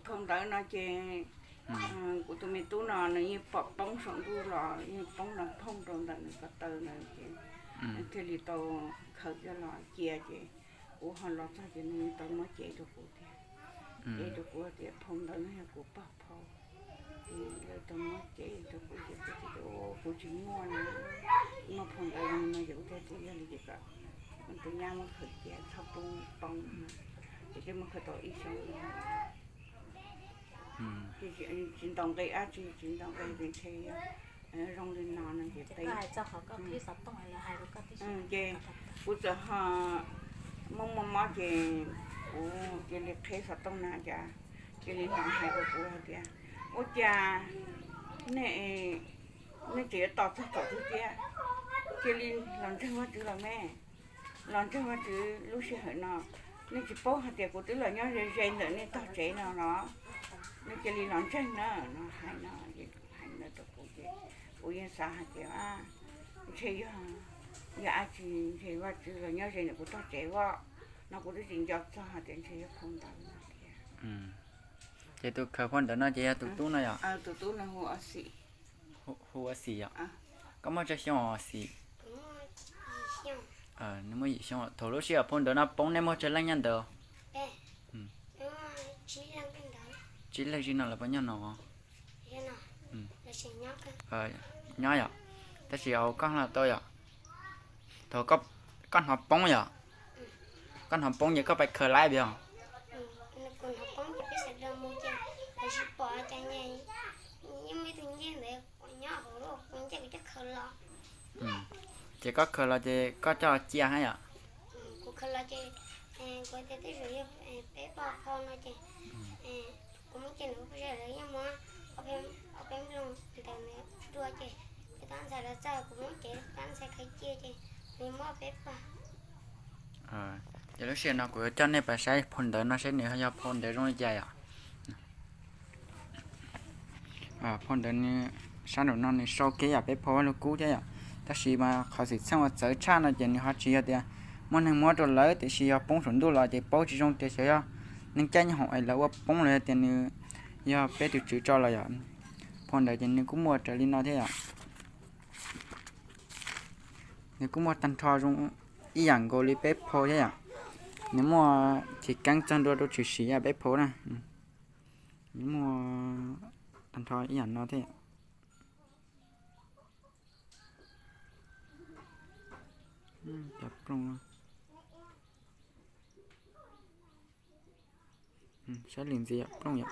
Phau ntawv no ces kuv tus me tub no nws yeej pom poob saum ntuj los yeej poob no phooj rau ntawm nws ko taw ntawd ces nws thiaj li tau khaws coj los cia ces kuv ho los txog ces nws tau muab cev rau kuv tiag. Cev rau kuv tias phau ntawv no yog kuv pog phau. Ces lawv tau muab cev rau kuv ces kuv tias kuv tsis muaj na, muaj phau ntawv no ces kuv thiaj tias yog li ces kom tus nyab muab khaws cia txhob pub poob no, ces thiaj muab khaws tau ib xyoos. Tsis ntaus nqi dab tsi, tsis ntaus nqi ces ntshe yog zoo li no no ces peb, ces kuv txawm ho mob mob mob ces kuv cia li qheb xov tooj na cas cia li hnov hais rau kuv hais tias ua cas nej, nej tseem yuav tos txog thaum twg thiab, cia li los ntseeg Vajtswv los me, los ntseeg Vajtswv lub sij hawm no. Nej tsis paub hais tias kuv twb los nyob ze ze ntawm nej tog tsev no los, nej cia li los ntseeg na no hais no, hais ntawd rau kuv ces kuv yeej xav hais tias ntshe yog, yog dab tsi ntshe Vajtswv los nyob ze ntawm kuv tog tsev as no kuv twb tsis nco txog hais tias ntshe yog phau ntawv no thiab. Ces tus khaws phau ntawv no ces yog tus tub no yom? Tus tub no hu ua Xim. Hu ua Xim yom? Koj muaj tsawg xyoo os Xim? Nws muaj yim xyoo. Thaum lub sij hawm phau ntawv no poob nej muaj tsawg leej nyob ntawd? Tsib leeg zim no lawv puas nyob no? Nyob yom. Tab sis hauv koj hnov tau yom? Thaum koj hnov poob yom? Koj hnov poob ces koj pais khaws laib yom? Ces koj khaws los ces koj coj cia hab yom? Ces lub sij hawm no kuv yuav coj nej pais saib phau ntawv no saib nws yog phau ntawv zoo li cas yom. Phau ntawv nws sab nraum no nws sau kev yam peb phau Vaj Lug Kub thiab yom. Tab sis mas qhov xwm txheej uas txawv tshaj no ces nws ho tsis yog tias muaj neeg muab rau lawv, tiam sis yog poob saum ntuj los ces paub tsis zoo tias xyov yog neeg caij nyob hoom es lawv ua poob los yog tias nws yog peb tus tswv tso los yom. Phau ntawv ces nws kuj muaj raws li no thiab yom. Nws kuj muaj tag nrho zoo ib yam nkaus li peb phau thiab yom. Nws muaj chiv keeb txog ntua rau tshwm sim yam peb phau na. Nws muaj tag nrho ib yam no thiab. Cov plooj, saib li ntxiv yom, plooj yom.